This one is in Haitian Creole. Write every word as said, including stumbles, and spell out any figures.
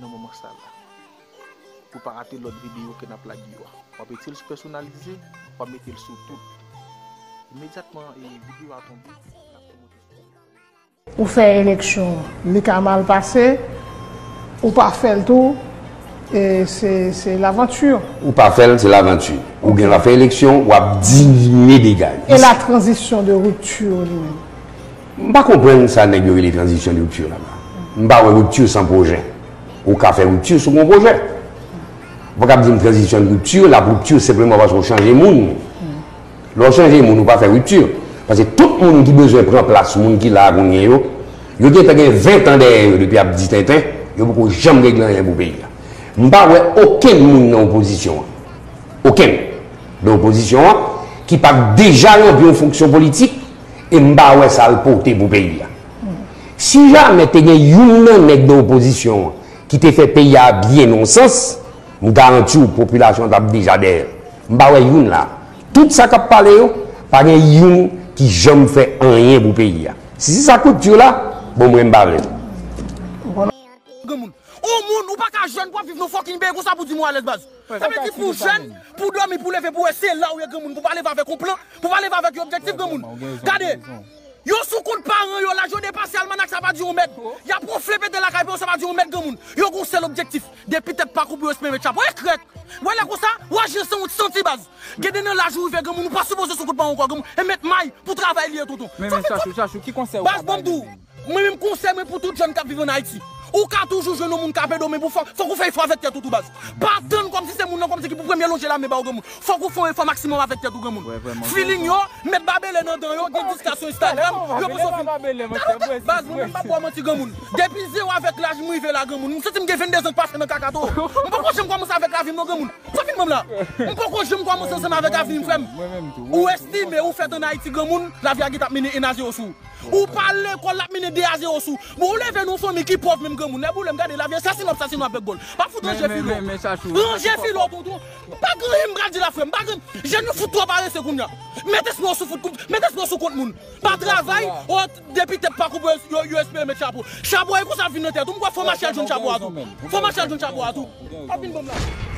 nan moman sa la. Pou pa rate lòt videyo ke n ap lage yo a. W ap etire l sou pèsonalize, w ap mete l sou tout. Imedyatman e videyo a tonbe, n ap tou monte sou. Ou fè eleksyon, li ka mal pase, ou pa fè l tou, e se se lavanti. Ou pa fè l, se lavanti. Ou gen dwa fè eleksyon, w ap diminye dega yo. E la transition de rupture li menm? M pa konprann sa nèg yo rele transition de rupture la. M pa wè rupture san pwojè. Ou ka fè rupture si w gen yon pwojè. Ou pa ka ap di m transition de rupture, l ap rupture senpleman paske w chanje moun. Lè w chanje moun, ou pa fè ripti. Paske tout moun ki bezwen pran plas moun ki la a kounye yo, yo gentan gen ven tan dèyè yo depi ap di tenten, yo poko janm regle anyen pou peyi a. M pa wè okenn moun nan opozisyon an, okenn nan opozisyon an, ki pa t deja ranpli yon fonksyon politik, e m pa wè sa l pote pou peyi a. Si jamè te gen youn nan nèg nan opozisyon an ki te fè peyi a byen nan yon sans, m garanti w popilasyon an t ap deja dèyè l. M pa wè youn la. Tout sa k ap pale yo, pa gen youn ki janm fè anyen pou peyi a. Si se sa k ripti la, bon mwen m pa vle l. Granmoun. On moun, ou pa ka jèn pou ap viv nan fucking peyi konsa pou di m ou alèz baz. Sa vle di pou jèn, pou dòmi, pou leve, pou wè se la ou ye granmoun, pou pa leve avèk yon plan, pou pa leve avèk yon objektif granmoun. Gade, yo sou kont paran yo, laj yo depase, almanak sa pa di yon mèd. Y ap wonfle pete lakay pa yo, sa pa di yon mèd granmoun. Yo gon sèl objektif, depi tèt pa koupe yo espere met chapo. E krèk! Wè lè konsa, w aji an sanwont santi baz. Gen de nan laj ou rive granmoun, ou pa sipoze sou kont paran ankò granmoun. E met may pou travay li ye tonton. Men men Chachou, Chachou, ki konsèy ou ka bay? Baz, ban m di w, mwen menm konsèy mwen pou tout jèn k ap viv an Ayiti. Ou ka toujou jwenn yon moun k ap ede w, men pou fò, fòk ou fè efò avèk tèt ou tou baz. Pa tann kòmsi se moun nan kòmsi ki pou premye lonje lamen ba w granmoun. Fòk ou fè yon efò maksimòm avèk tèt ou granmoun. Feeling yo, met babele nan dan yo, gen diskasyon Instagram, yo pran selfie. Baz, mwen menm m p ap ba w manti granmoun. Depi zewo avèk laj m rive la granmoun, m santi m gen venndezan k pase nan kaka tou. M poko janm kòmanse avèk lavi m non granmoun. Sa fin ban m la. M poko janm kòmanse ansanm avèk lavi m frè m. Ou estime ou fèt an Ayiti granmoun, lavi a gentan ap mennen en a zewo sou ou. Ou pa al lekòl, l ap mennen de a zewo sou ou. Bon, ou leve nan yon fanmi ki pòv menm granmoun. Lè boule m gade lavi a sasinòp sasinòp avèk gòl. Pa fout ranje filo. Ranje filo tonton. Pa gen anyen m pral di la frè m. Pa gen, jèn yo fout twò parese kounye a. Met espri w sou fout, met espri w sou kont moun. Pa travay, o, depi tèt pa koupe yo, yo espere met chapo. Chapo e konsa vin nan tèt ou. M kwè fò mache al jwenn chapo a tou. Fò mache al jwenn chapo a tou. Pa vin ban m la.